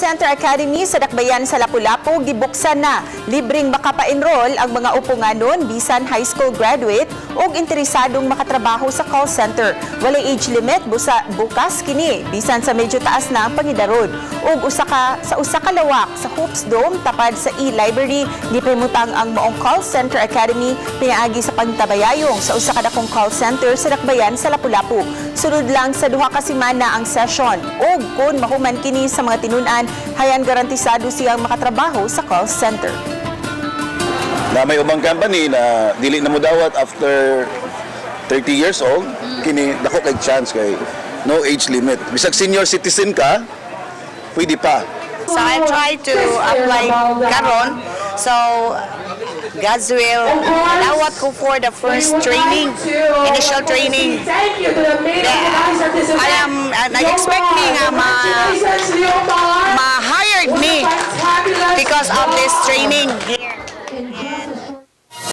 Center Academy sa Dakbayan sa Lapu-Lapu gibuksan na. Libreng makapa-enroll ang mga uponganon bisan high school graduate ug interesadong makatrabaho sa call center. Walay age limit busa bukas kini bisan sa medyo taas na ang pangidaron. Ug usa ka sa usa ka lawak sa Hoops Dome tapad sa e-library gipahimutang ang maong Call Center Academy pinaagi sa pagtabayayong sa usa ka dakong call center sa Dakbayan sa Lapu-Lapu. Sulod lang sa 2 ka semana ang session ug kun mahuman kini sa mga tinun-an, hayan garantisado siyang makatrabaho sa call center. Na may ubang company na dili na mo dawat after 30 years old, kini dako kay chance kay no age limit. Bisag senior citizen ka, pwede pa. So I try to apply karon. So God's will, dawat ko for the first training, initial training. Thank you to the main organizer of this I event. am, nag-expect me nga Congratulations, Leomar. ma-hired What a me fantabulous because of this job. training here. Enjoy.